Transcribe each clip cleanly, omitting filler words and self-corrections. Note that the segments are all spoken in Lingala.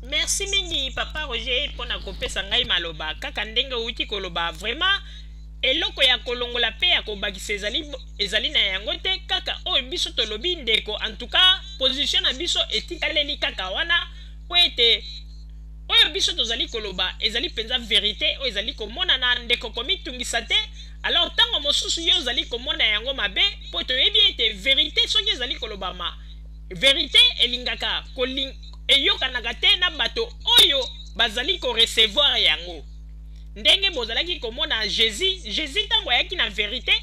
Merci mingi papa Roger pona kopesa ngai maloba. Kaka ndenge outi koloba, vraiment eloko ya kolongola pe ya kobakisa ezali, ezali na yango te, kaka oyo biso tolobi ndeko. En tout cas position na biso etikaleli kaka wana, po ete oyo biso tozali koloba ezali mpenza verite oyo ezali komonana. Ndeko, komitungisa te. Alors ntango mosusu yo ozali komona yango mabe, po toyebi ete verite soki ezali kolobama, verite elingaka eyokanaka te na bato oyo bazali korecevoir yango. Ndenge bozalaki komona Jésus, Jésus ntango ayaki na verite,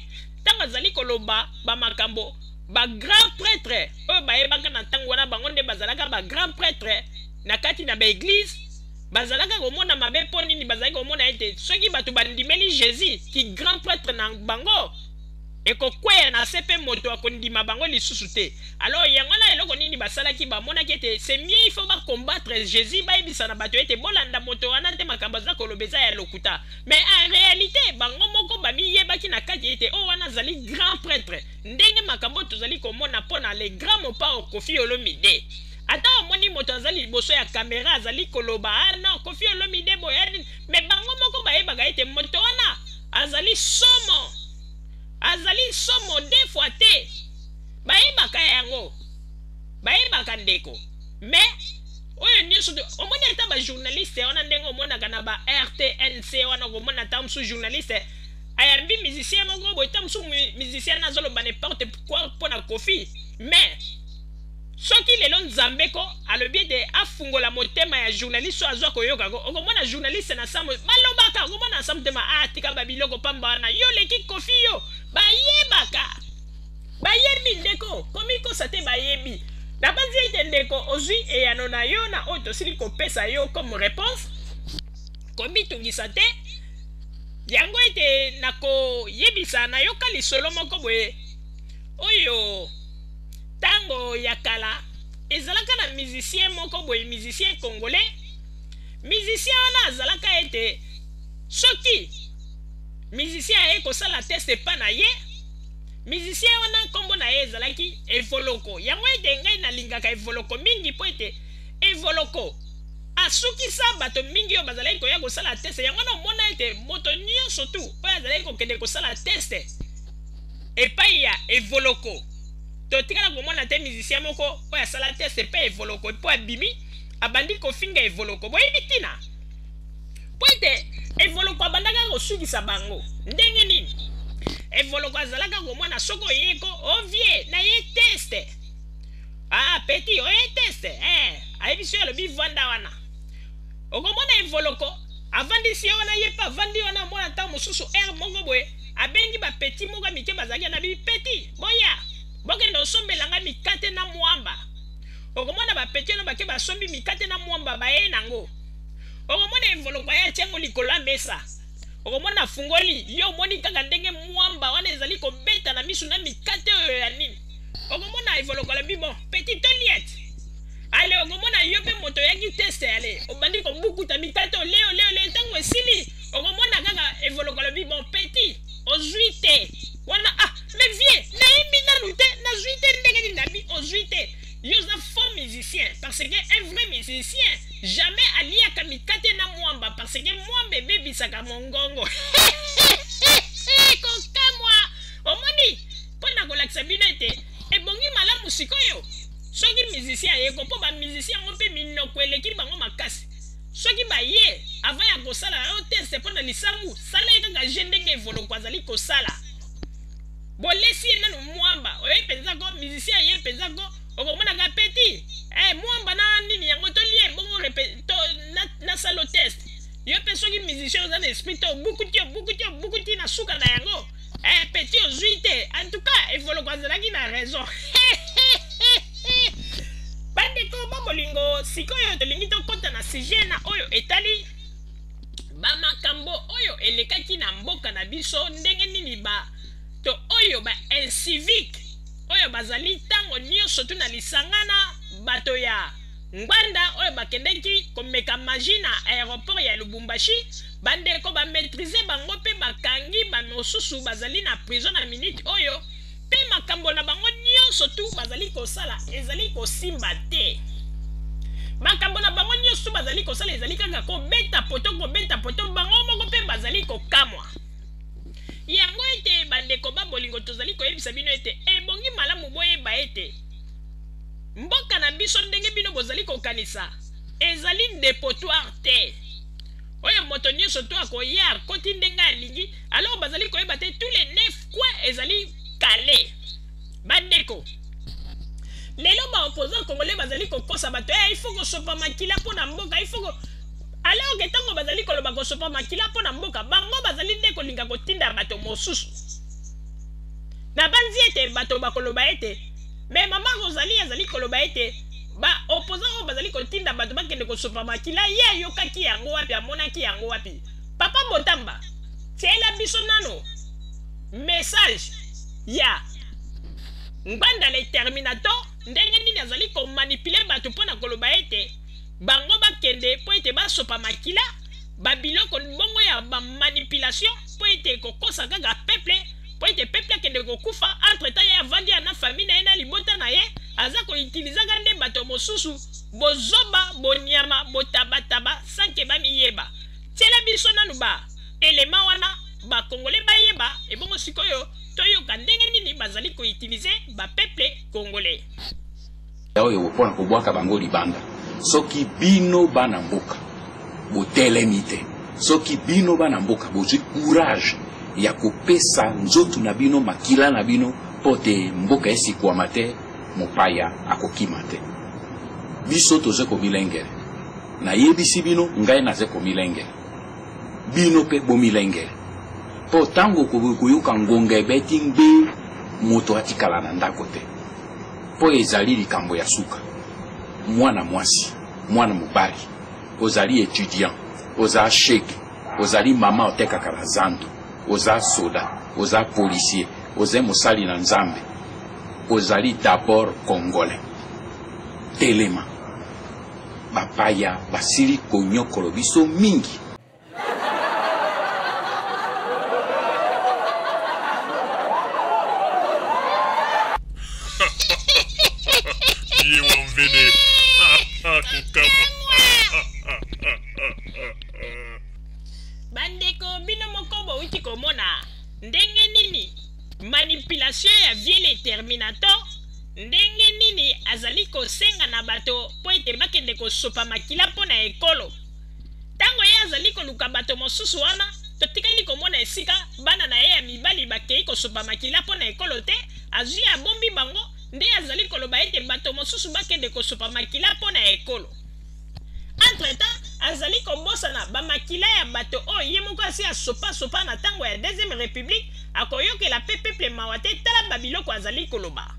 ntango azali koloba bamakambo, ba grand prêtre oyo bayebaka na ntango wana, bango nde bazalaka ba grand prêtre na kati na ba église, bazalaka komona mabe. Mpo nini? Bazalaki komona ete soki bato bandimeli Jésus ki grand prêtre na bango, ekokweya na se mpe moto akondima bango lisusu te. Alors yango wana eloko nini basalaki? Bamonaki ete c'est mieux, il faut bacombattre Jésus, bayebisa na bato ete bolanda moto wana te, makambo aza koloba eza ya lokuta. Mais en réalité bango moko bamiyebaki na kati ete oyo wana azali grand prêtre. Ndenge makambo tozali komona mpo na le grand Mopao Koffi Olomide, ata omoni moto azali liboso ya kamera azali koloba: "Ah non, Koffi Olomide boye", mais bango moko bayebaka ete moto wana azali somo, azali somo deux fois te. Bayebaka yango, bayebaka ndeko. Mais oyo nyonso omoni, ata bajournaliste wana, ndenge omonaka na ba RTNC wana, okomona ata mosusu journaliste ayambi musicien moko boye, ta mosusu musicien azoloba n'importe quoi mpo na Koffi. Mais soki lelo Nzambe ko alobi ete afungola motema ya journaliste oyo azwa koyoka ko, okomona journaliste na samo balobaka, okomona na sa motema: "Ah, tika babiloko pamba wana, yo leki Koffi." Yo bayebaka, bayebi ndeko, komikosa te, bayebi. Nabanzi ete ndeko ozwi eyano na yo na oyo tosili kopesa yo comme réponse. Komitungisa te. Yango ete nakoyebisa, nayoka lisolo moko boye oyo ntango ya kala ezalaka na musicien moko boye, musicien congolais. Musicien wana azalaka ete soki musicien aye kosala test epa na ye, musicien wana nkombo na ye ezalaki Evoloko. Yango ete ngai nalingaka Evoloko mingi, mpo ete Evoloko asukisa bato mingi oyo bazalaki koya kosala test. Yango wana omona ete moto nyonso tu oyo azalaki kokende kosala test epai ya Evoloko, totikala komona te musicien moko oyo asala test epai Evoloko mpo abimi abandi kofinga Evoloko. Boyebi ntina? Mpo ete Evoloko abandaka kosukisa bango. Ndenge nini Evoloko azalaka komona? Soki oyeko ovie na ye test: "Ah petit, oye test." Ayebisi yo, alobi: "Vanda wana." Okomona Evoloko avandisi ye wana, ye mpe avandi wana. Omona ntango mosusu aire moko boye abengi bapetits moko ya mike bazalaki na bipetits: "Boya, bokende osombelanga mikate na mwamba." Okomona bapetits wana bake, basombi mikate na mwamba, baye nango. Okomona Evoloko aye, atiango likolo ya mesa. Okomona afungoli, yo omoni kaka ndenge mwamba wana ezali kobeta na misu na mikate oyo ya nini. Okomona Evoloko alobi: "Bon petit, toliete." Ale, okomona yo mpe moto oyaki test, ale obandi kobukuta mikate, ole ole ole. Ntango esili, okomona kaka Evoloko alobi: "Bon petit, ozwi te wana." "Ah mais vieux, nayembi nanu te, nazwi te ndenge nini?" "Nabi ozwi te, yo oza faux musicien, parce que un vrai musicien jamais aliaka mikate na mwamba, parce que mwamba ebebisaka mongongo." Kokamwa! Omoni, mpo na kolakisa bino ete ebongi malamu sikoyo soki musicien ayeko, mpo bamusicien yango mpe minoko eleki bango makasi. Soki baye, avant ya kosala yo test mpo na lisangu, sala ye kaka je ndenge Evoloko azali kosala. Bolesi ye nanu mwamba oye mpenza ko musicien aye mpenza ko, okomonaka: "Petit, mwamba na nini yango tolie bongo nasala na test." Yo mpe soki musicien oza na esprit te, obukuti, obukuti, obukuti, na suka na yango: "Petit, ozwi te." En tout cas Evoloko azalaki na raison. Bandeko babolingo, sikoyo tolingi tokɔta na sujet na oyo etali bamakambo oyo elekaki na mboka na biso. Ndenge nini bato oyo ba incivique oyo bazali ntango nyonso tu na lisanga na bato ya Ngbanda oyo bakendeki komeka magie na aéroport ya Lubumbashi, bandeko, bamaîtriser bango mpe bakangi bamosusu, bazali na prison na minute oyo, mpe makambo na bango nyonso tu bazali kosala ezali kosimba te. Makambo na bango nyonso bazali kosala ezali kaka kobeta poto, kobeta poto, bango moko mpe bazali kokamwa. Yango ete bandeko ba bolingo, tozali koyebisa bino ete ebongi malamu boyeba ete mboka na biso ndenge bino bozali kokanisa ezali depotoire te oyo moto nyonso to akoya akoti ndenge alingi. Alors bazali koyeba te tous les neuf coins ezali kale. Bandeko, lelo baopposant congolais bazali kokosa bato, eh, il faut kosopa makila mpo na mboka, il faut ko... alors ke ntango bazali koloba kosopa makila mpo na mboka, bango bazali nde kolinga kotinda bato mosusu. Nabanzi ete bato bakoloba ete me mama Rosalie azali koloba ete baopposant oyo bazali kotinda bato bakende kosopa makila, ye ayokaki yango wapi, amonaki yango wapi? Papa Botamba, tiela biso nano message ya Ngbanda le Terminator, ndenge nini azali komanipule bato mpo na koloba ete bango bakende mpo ete basopa makila, babiloko bongo ya bamanipulation mpo ete kokosa kaka peuple mpo ete peuple akende kokufa. Entre temps ye avandi ya na famille na ye na libota na ye, aza koitilizaka nde bato mosusu. Bozoba, bonyama, botabataba sanke bamiyeba. Tiela biso nanu ba elema wana, bakongole bayeba. Ebongo sikoyo toyoka ndenge nini bazali koutilize bapeuple congolais. Oyo mpona kobwaka bango libanda. Soki bino bana mboka botelemi te, soki bino bana mboka bozwi courage ya kopesa nzoto na bino, makila na bino, mpo te mboka esikwama te, mopaya akokima te. Biso toza komilengele. Nayebisi bino, ngai naza komilengele, bino mpe bomilengele, mpo ntango koyoka ngonga ebeti mbe, moto atikala na ndako te, mpo ezali likambo ya suka. Mwana mwasi, mwana mobali, ozali étudiant, oza sheke, ozali mama otekaka na zando, oza soda, oza policier, oza mosali na Nzambe, ozali d'abord congolais. Telema, bapaya basili konyokolo biso mingi. Ye wamvene kokamwa. Bandeko, bino moko bowuti komona ndenge nini manipulation ya vieux le Terminator, ndenge nini azali kosenga na bato mpo ete bakende kosopa makila mpo na ekolo. Ntango ye azali koluka bato mosusu wana, totikali komona esika bana na ye ya mibali bakei kosopa makila mpo na ekolo te. Azwi abombi bango, nde azali koloba ete bato mosusu bakende kosopa makila mpo na ekolo. Entre-temps azali kobosana bamakila ya bato oyo ye moko asi asopasopa na ntango ya Deuxième République. Akoyokela mpe peuple mawa te. Tala babiloko azali koloba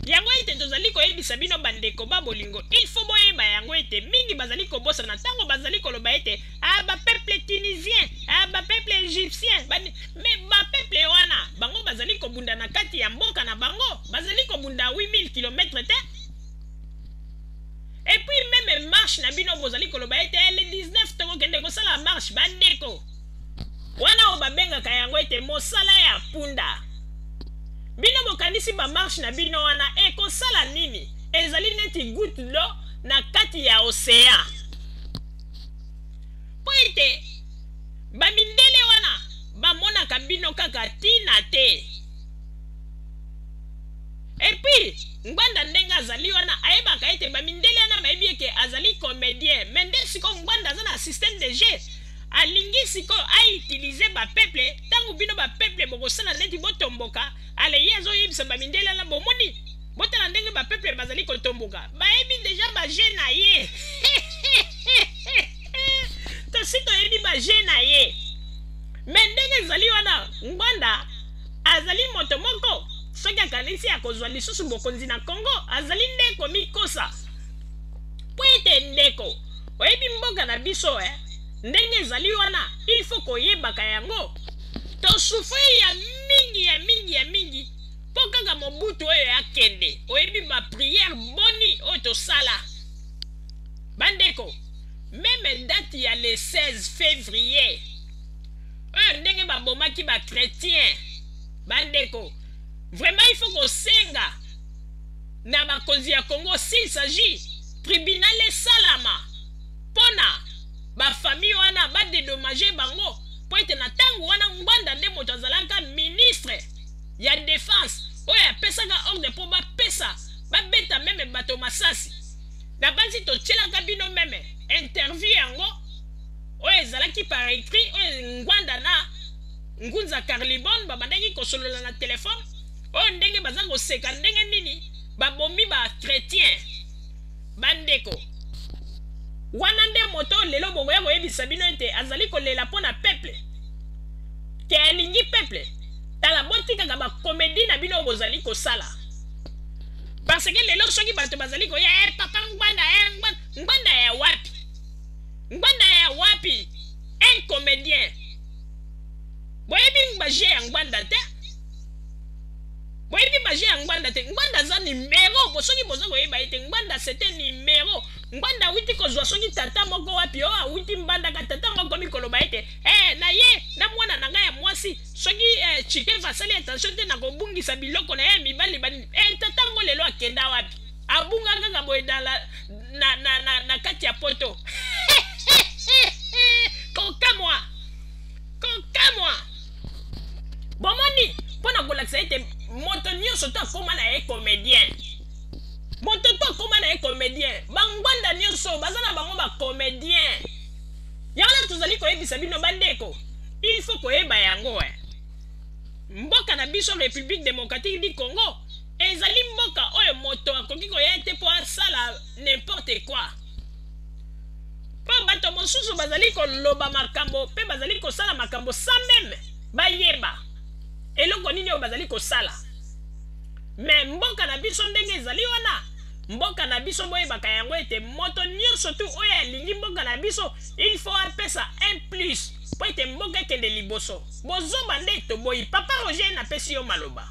yango ete tozali koyebisa bino bandeko ba bolingo, il faut boyeba yango ete mingi bazali kobosana ntango bazali koloba ete ah, bapeuple tunisien, ah, bapeuple égyptien, mais bapeuple wana bango bazali kobunda na kati ya mboka na bango, bazali kobunda 8000 km te. Et puis même marche na bino bozali koloba ete le 19 tokokende kosala marche, bandeko wana oyo babengaka yango ete mosala ya punda. Bino bokanisi bamarche na bino wana ekosala nini? Ezali neti goutte d'eau na kati ya océan, mpo ete bamindele wana bamonaka bino kaka ntina te. Et puis Ngbanda ndenge azali wana, ayebaka ete bamindele wana bayebi eke azali comédien, mais nde sikoyo Ngbanda aza na système de jeu, alingi sikoyo autilize bapeuple. Ntango bino bapeuple bokosala neti botomboka, ale ye azoyebisa bamindele wana, bomoni, botala ndenge bapeuple bazali kotomboka, bayebi deja baje na ye. Tosi toyebi baje na ye. Me ndenge ezali wana, Ngbanda azali moto moko soki akanisi akozwa lisusu bokonzi na Congo, azali nde komikosa, mpo ete ndeko oyebi mboka na biso, eh? Ndenge ezali wana, il faut koyebaka yango. Tosufri ya mingi, ya mingi, ya mingi mpo kaka Mobutu oyo akende. Oyebi bapriere boni oyo tosala, bandeko? Meme date ya le 16 février oyo, ndenge babomaki bachrétien, bandeko, vraiment il faut kosenga na bakonzi ya Congo, s'il s'agit Tribunal esalama pona ba famille wana ba dedommager bango po ete na tango wana Ngbanda nde moto azalaka ministre ya defense oyo apesaka ordre po bapesa babeta meme bato masasi. Nabanzi totielaka bino meme interview yango oyo ezalaki par écrit oyo Ngbanda na Ngunza Karlibon babandaki kosolola na telefone oyo ndenge baza koseka ndenge nini babomi ba chretien. Bandeko, wana nde moto oyo lelo bokoya koyebisa bino ete azali kolela mpo na peuple, ke alingi peuple. Tala, botikaka ba comedie na bino oyo bozali kosala. Parce que lelo soki bato bazali koya, eh, papa Ngbanda, eh, Ngbanda, Ngbanda ya wapi? Ngbanda ya wapi? Un comédien. Boyebi ba jeu ya Ngbanda te? Boyebi ba jeu ya Ngbanda te. Ngbanda aza numero, bo soki boza koyeba ye te. Ngbanda c'est un numero. Ngbanda awuti kozwa soki tata moko wapi, oh awuti Mbandaka, tata moko akomi koloba ete, eh, na ye, na mwana na ngai ya mwasi, soki eh, Tshikeva asali attention te nakobungisa biloko na ye ya mibali ba, eh, tata ngo lelo akenda wapi? Abunga kaka boye dans la, na, na, na, na kati ya poto. Kokamwa! Kokamwa! Bomoni, mpo na kolakisa ete moto nyonso to akoma na ye comédien. Moto to akoma na ye comédien. Bangwanda nyonso baza na bango ba comédien. Yango wana tozali koyebisa bino bandeko, il faut koyeba yango eh. Mboka na biso République démocratique du Congo ezali mboka oyo moto akoki koya te mpo asala n'importe quoi. Mpo bato mosusu bazali koloba makambo mpe bazali kosala makambo sans meme bayeba eloko nini oyo bazali kosala. Me mboka na biso ndenge ezali wana, mboka na biso boyebaka yango ete moto nyonso tu oyo alingi mboka na biso il faut apesa un plus mpo ete mboka ekende liboso. Bozoba nde toboyi. Papa Roger, napesi yo maloba.